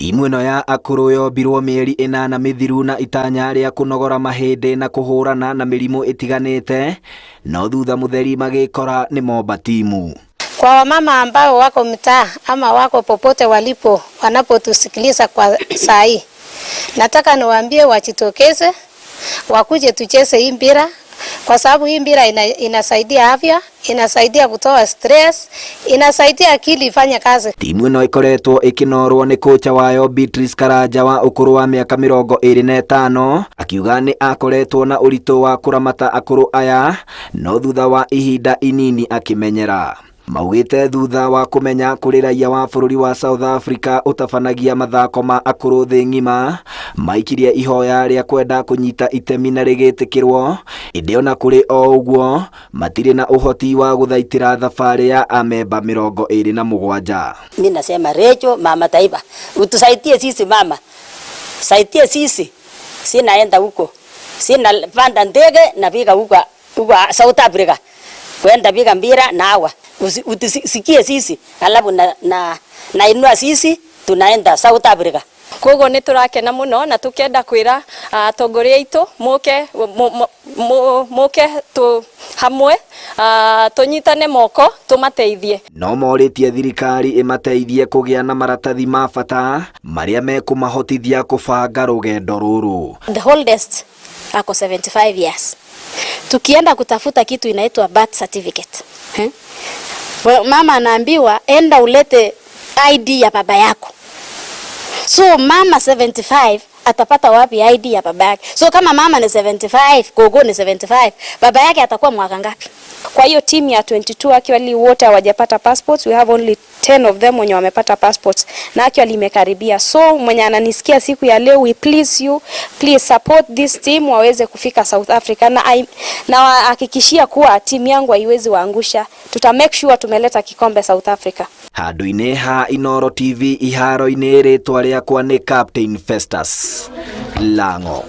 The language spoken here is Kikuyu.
Timu ĩno ya akũrũ yombirwo mĩeri 8 mĩthiru na itanya rĩa kũnogora mahĩndĩ na kũhũrana na mĩrimũ ĩtiganĩte, no thutha mũtheri magĩkora nĩ momba timu. Kwa wamama ambao wako mtaa ama wako popote walipo wanapotusikiliza kwa saa hii, nataka niwaambie wajitokeze, wakuje tucheze hii mpira kwa sababu hii mpira inasaidia afya, inasaidia kutoa stress, inasaidia akili ifanye kazi. Timu ĩno ĩkoretwo ĩkĩnorwo nĩ kocha wayo Beatrice Karanja wa ũkũrũ wa mĩaka 25, akiuga nĩ akoretwo na ũritũ wa kũramata akũrũ aya, no thutha wa ihinda inini akĩmenyera. Maugĩte thutha wa kũmenya kũrĩ raia wa bũrũri wa South Africa ũtabanagia mathako ma akũrũ thĩ ng'ima, maikirie ihoya rĩa kwenda kũnyita itemi na rĩgĩtĩkĩrwo, ĩndĩ ona kũrĩ o ũguo matirĩ na ũhoti wa gũthaitĩra thabarĩ ya amemba 27. Mimi nasema Recho mama taifa, utusaidie sisi mama, saidie sisi, sinaenda huko, sina panda ndege nafika huko huko South Africa kwenda piga mpira na hawa utusikie sisi, alafu na inua sisi tunaenda South Africa. Koguo nĩ tũrakena mũno na tũkenda kwĩra atongoria aitũ mũke mũke tũ hamwe tũnyitane moko tũmateithie. No morĩtie thirikari ĩmateithie kũgĩa na maratathi ma bata marĩa mekũmahotithia kũbanga rũgendo rũrũ. The oldest ako 75 years. Tukienda kutafuta kitu inaitwa birth certificate. Well, mama anaambiwa enda ulete ID ya baba yako. So mama 75 atapata wapi ID ya baba yake? So kama mama ni 75, gogo ni 75, baba yake atakuwa mwaka ngapi? Kwa hiyo team ya 22 actually wote hawajapata passports, we have only 10 of them wenye wamepata passports na actually imekaribia. So mwenye ananisikia siku ya leo, we please you, please support this team waweze kufika South Africa, na wahakikishia kuwa timu yangu haiwezi waangusha. Tuta make sure tumeleta kikombe South Africa. Handũ-inĩ ha Inooro TV iharo-inĩ, rĩtwa rĩakwa nĩ Captain Festus Lango.